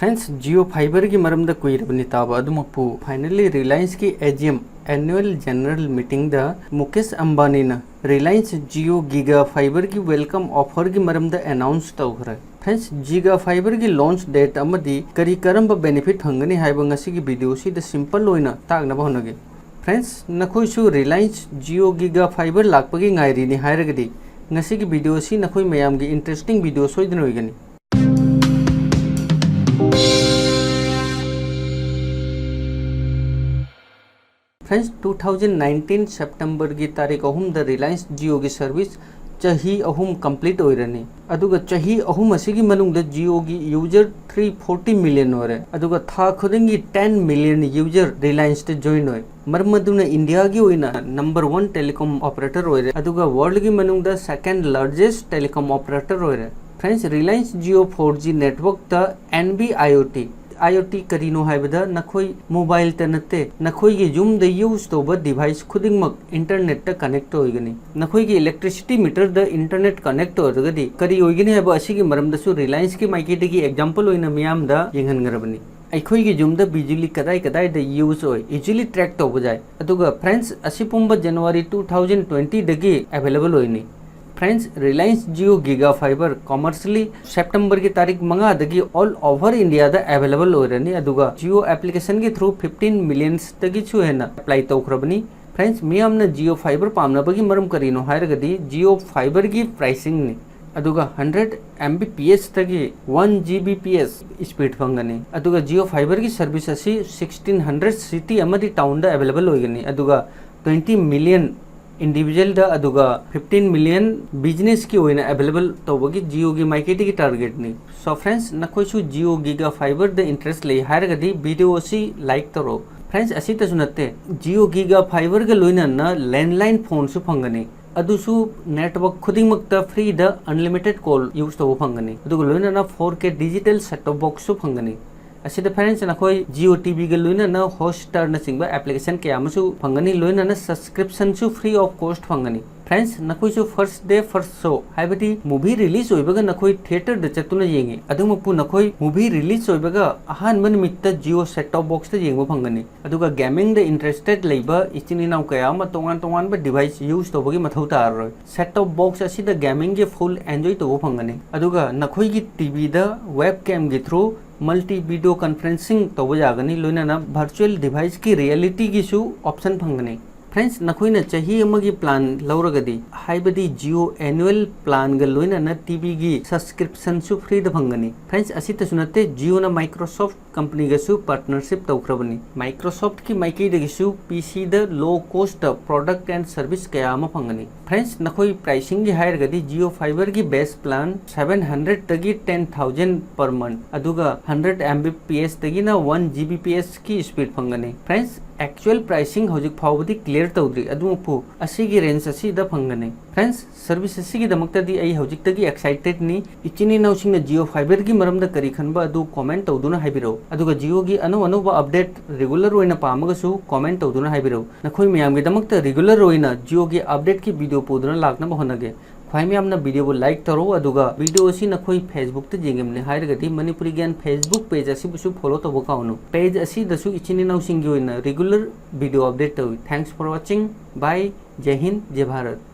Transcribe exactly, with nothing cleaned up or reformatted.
Friends, Jio Fiberꯒꯤ ꯃꯔꯝꯗ ꯀꯨꯏꯔꯕꯅꯤ ꯇꯥꯕ, ꯑꯗꯨꯃꯛꯄꯨ finally Relianceꯀꯤ AGM, Annual General Meetingꯗ Mukesh ꯑꯝꯕꯥꯅꯤꯅ Reliance Jio Giga Fiberꯒꯤ welcome offerꯒꯤ ꯃꯔꯝꯗ announce ꯇꯧꯈ꯭ꯔꯦ꯫ Friends, Giga Fiberꯒꯤ launch date ꯑꯃꯗꯤ ꯀꯔꯤ ꯀꯔꯝꯕ benefit ꯐꯪꯒꯅꯤ ꯍꯥꯏꯕ ꯉꯁꯤꯒꯤ videoꯁꯤꯗ simple ꯑꯣꯏꯅ ꯇꯥꯛꯅꯕ ꯍꯣꯠꯅꯒꯦ꯫ Friends, ꯅꯈꯣꯏꯁꯨ Reliance Jio Giga Fiber ꯂꯥꯛꯄꯒꯤ ꯉꯥꯏꯔꯤꯅꯤ ꯍꯥꯏꯔꯒꯗꯤ ꯉꯁꯤꯒꯤ videoꯁꯤ ꯅꯈꯣꯏ ꯃꯌꯥꯝꯒꯤ interesting video ꯁꯣꯏꯗꯅ ꯑꯣꯏꯒꯅꯤ꯫ Friends, two thousand nineteen Septemberꯒꯤ ꯇꯥꯔꯤꯛ ꯑꯍꯨꯝꯗ Reliance Jioꯒꯤ service ꯆꯍꯤ ꯑꯍꯨꯝ complete ꯑꯣꯏꯔꯅꯤ꯫ ꯑꯗꯨꯒ ꯆꯍꯤ ꯑꯍꯨꯝ ꯑꯁꯤꯒꯤ ꯃꯅꯨꯡꯗ Jioꯒꯤ user three forty million ꯑꯣꯏꯔꯦ꯫ ꯑꯗꯨꯒ ꯊꯥ ꯈꯨꯗꯤꯡꯒꯤ ten million user Relianceꯇ join ꯑꯣꯏ꯫ ꯃꯔꯝ ꯑꯗꯨꯅ Indiaꯒꯤ ꯑꯣꯏꯅ number one telecom operator ꯑꯣꯏꯔꯦ꯫ ꯑꯗꯨꯒ worldꯒꯤ ꯃꯅꯨꯡꯗ second largest telecom operator ꯑꯣꯏꯔꯦ꯫ Friends, Reliance Jio four G networkꯇ NB IoT, IoT ꯀꯔꯤꯅꯣ ꯍꯥꯏꯕꯗ ꯅꯈꯣꯏ mobileꯇ ꯅꯠꯇꯦ, ꯅꯈꯣꯏꯒꯤ ꯌꯨꯝꯗ use ꯇꯧꯕ device ꯈꯨꯗꯤꯡꯃꯛ internetꯇ connect ꯑꯣꯏꯒꯅꯤ꯫ ꯅꯈꯣꯏꯒꯤ electricity meterꯗ internet connect ꯑꯣꯏꯔꯒꯗꯤ ꯀꯔꯤ ꯑꯣꯏꯒꯅꯤ ꯍꯥꯏꯕ ꯑꯁꯤꯒꯤ ꯃꯔꯝꯗꯁꯨ Relianceꯀꯤ ꯃꯥꯏꯀꯩꯗꯒꯤ example ꯑꯣꯏꯅ ꯃꯤꯌꯥꯝꯗ ꯌꯦꯡꯍꯟꯈ꯭ꯔꯕꯅꯤ꯫ ꯑꯩꯈꯣꯏꯒꯤ ꯌꯨꯝꯗ ꯕꯤꯖꯨꯂꯤ ꯀꯗꯥꯏ ꯀꯗꯥꯏꯗ use ꯑꯣꯏ easily track ꯇꯧꯕ ꯌꯥꯏ꯫ ꯑꯗꯨꯒ friends, ꯑꯁꯤ ꯄꯨꯝꯕ January two thousand twentyꯗꯒꯤ available ꯑꯣꯏꯅꯤ꯫ Friends, Reliance Jio Giga Fiber commercially Septemberꯒꯤ ꯇꯥꯔꯤꯛ ꯃꯉꯥꯗꯒꯤ all over Indiaꯗ available ꯑꯣꯏꯔꯅꯤ꯫ ꯑꯗꯨꯒ Jio applicationꯒꯤ through fifteen millionsꯗꯒꯤꯁꯨ ꯍꯦꯟꯅ apply ꯇꯧꯈ꯭ꯔꯕꯅꯤ꯫ Friends, ꯃꯤꯌꯥꯝꯅ Jio Fiber ꯄꯥꯝꯅꯕꯒꯤ ꯃꯔꯝ ꯀꯔꯤꯅꯣ ꯍꯥꯏꯔꯒꯗꯤ Jio Fiberꯒꯤ pricingꯅꯤ꯫ ꯑꯗꯨꯒ hundred Mbpsꯇꯒꯤ one Gbps speed ꯐꯪꯒꯅꯤ꯫ ꯑꯗꯨꯒ Jio Fiberꯒꯤ service ꯑꯁꯤ sixteen hundred city ꯑꯃꯗꯤ townꯗ available ꯑꯣꯏꯒꯅꯤ꯫ ꯑꯗꯨꯒ twenty million individualꯗ ꯑꯗꯨꯒ fifteen million businessꯀꯤ ꯑꯣꯏꯅ available ꯇꯧꯕꯒꯤ Jioꯒꯤ ꯃꯥꯏꯀꯩꯗꯒꯤ targetꯅꯤ꯫ So friends, ꯅꯈꯣꯏꯁꯨ Jio Giga Fiberꯗ interest ꯂꯩ ꯍꯥꯏꯔꯒꯗꯤ video ꯑꯁꯤ like ꯇꯧꯔꯛꯎ꯫ Friends, ꯑꯁꯤꯇꯁꯨ ꯅꯠꯇꯦ, Jio Giga Fiberꯒ ꯂꯣꯏꯅꯅ landline phoneꯁꯨ ꯐꯪꯒꯅꯤ꯫ ꯑꯗꯨꯁꯨ network ꯈꯨꯗꯤꯡꯃꯛꯇ freeꯗ unlimited call use ꯇꯧꯕ ꯐꯪꯒꯅꯤ꯫ ꯑꯗꯨꯒ ꯂꯣꯏꯅꯅ four K digital set top boxꯁꯨ ꯐꯪꯒꯅꯤ꯫ ꯑꯁꯤꯗ friends, ꯅꯈꯣꯏ Jio TVꯒ ꯂꯣꯏꯅꯅ Hotstarꯅꯆꯤꯡꯕ application ꯀꯌꯥ ꯑꯃꯁꯨ ꯐꯪꯒꯅꯤ, ꯂꯣꯏꯅꯅ subscriptionꯁꯨ free of cost ꯐꯪꯒꯅꯤ꯫ Friends, ꯅꯈꯣꯏꯁꯨ first day first show, ꯍꯥꯏꯕꯗꯤ movie release ꯑꯣꯏꯕꯒ ꯅꯈꯣꯏ theaterꯗ ꯆꯠꯇꯨꯅ ꯌꯦꯡꯉꯤ, ꯑꯗꯨꯃꯛꯄꯨ ꯅꯈꯣꯏ movie release ꯑꯣꯏꯕꯒ ꯑꯍꯥꯟꯕ ꯅꯨꯃꯤꯠꯇ Jio set top boxꯇ ꯌꯦꯡꯕ ꯐꯪꯒꯅꯤ꯫ ꯑꯗꯨꯒ gamingꯗ interested ꯂꯩꯕ ꯏꯆꯤꯟ ꯏꯅꯥꯎ ꯀꯌꯥ ꯑꯃ ꯇꯣꯉꯥꯟ ꯇꯣꯉꯥꯟꯕ device use ꯇꯧꯕꯒꯤ ꯃꯊꯧ ꯇꯥꯔꯔꯣꯏ꯫ Set top box ꯑꯁꯤꯗ gamingꯒꯤ full enjoy ꯇꯧꯕ ꯐꯪꯒꯅꯤ꯫ ꯑꯗꯨꯒ ꯅꯈꯣꯏꯒꯤ TVꯗ webcamꯒꯤ through multi video conferencing ꯇꯧꯕ ꯌꯥꯒꯅꯤ, ꯂꯣꯏꯅꯅ virtual deviceꯀꯤ realityꯒꯤꯁꯨ option ꯐꯪꯒꯅꯤ꯫ Friends, ꯅꯈꯣꯏꯅ ꯆꯍꯤ ꯑꯃꯒꯤ plan ꯂꯧꯔꯒꯗꯤ, ꯍꯥꯏꯕꯗꯤ Jio annual planꯒ ꯂꯣꯏꯅꯅ TVꯒꯤ subscriptionꯁꯨ freeꯗ ꯐꯪꯒꯅꯤ꯫ Friends, ꯑꯁꯤꯇꯁꯨ ꯅꯠꯇꯦ, Jioꯅ Microsoft companyꯒꯁꯨ partnership ꯇꯧꯈ꯭ꯔꯕꯅꯤ꯫ Microsoftꯀꯤ ꯃꯥꯏꯀꯩꯗꯒꯤꯁꯨ PCꯗ low costꯇ product and service ꯀꯌꯥ ꯑꯃ ꯐꯪꯒꯅꯤ꯫ Friends, ꯅꯈꯣꯏ pricingꯒꯤ ꯍꯥꯏꯔꯒꯗꯤ Jio Fiberꯒꯤ base plan seven hundredꯇꯒꯤ ten thousand per month, ꯑꯗꯨꯒ hundred Mbpsꯇꯒꯤꯅ one Gbpsꯀꯤ speed ꯐꯪꯒꯅꯤ꯫ Friends, actual pricing ꯍꯧꯖꯤꯛ ꯐꯥꯎꯕꯗꯤ clear ꯇꯧꯗ꯭ꯔꯤ, ꯑꯗꯨꯕꯨ ꯑꯁꯤꯒꯤ range ꯑꯁꯤꯗ ꯐꯪꯒꯅꯤ꯫ Friends, service ꯑꯁꯤꯒꯤꯗꯃꯛꯇꯗꯤ ꯑꯩ ꯍꯧꯖꯤꯛꯇꯒꯤ excitedꯅꯤ꯫ ꯏꯆꯤꯟ ꯏꯅꯥꯎꯁꯤꯡꯅ Jio Fiberꯒꯤ ꯃꯔꯝꯗ ꯀꯔꯤ ꯈꯟꯕ ꯑꯗꯨ comment ꯇꯧꯗꯨꯅ ꯍꯥꯏꯕꯤꯔꯛꯎ, ꯑꯗꯨꯒ Jioꯒꯤ ꯑꯅꯧ ꯑꯅꯧꯕ update regular ꯑꯣꯏꯅ ꯄꯥꯝꯃꯒꯁꯨ comment ꯇꯧꯗꯨꯅ ꯍꯥꯏꯕꯤꯔꯛꯎ꯫ ꯅꯈꯣꯏ ꯃꯌꯥꯝꯒꯤꯗꯃꯛꯇ regular ꯑꯣꯏꯅ Jioꯒꯤ updateꯀꯤ video ꯄꯨꯗꯨꯅ ꯂꯥꯛꯅꯕ ꯍꯣꯠꯅꯒꯦ꯫ ꯈ꯭ꯋꯥꯏ ꯃꯌꯥꯝꯅ videoꯕꯨ like ꯇꯧꯔꯣ, ꯑꯗꯨꯒ video ꯑꯁꯤ ꯅꯈꯣꯏ Facebookꯇ ꯌꯦꯡꯉꯤꯕꯅꯤ ꯍꯥꯏꯔꯒꯗꯤ Manipuri Gyan Facebook page ꯑꯁꯤꯕꯨꯁꯨ follow ꯇꯧꯕ ꯀꯥꯎꯅꯨ꯫ Page ꯑꯁꯤꯗꯁꯨ ꯏꯆꯤꯟ ꯏꯅꯥꯎꯁꯤꯡꯒꯤ ꯑꯣꯏꯅ regular video update ꯇꯧꯏ꯫ Thanks for watching. Bye. Jai Hind, Jai Bharat.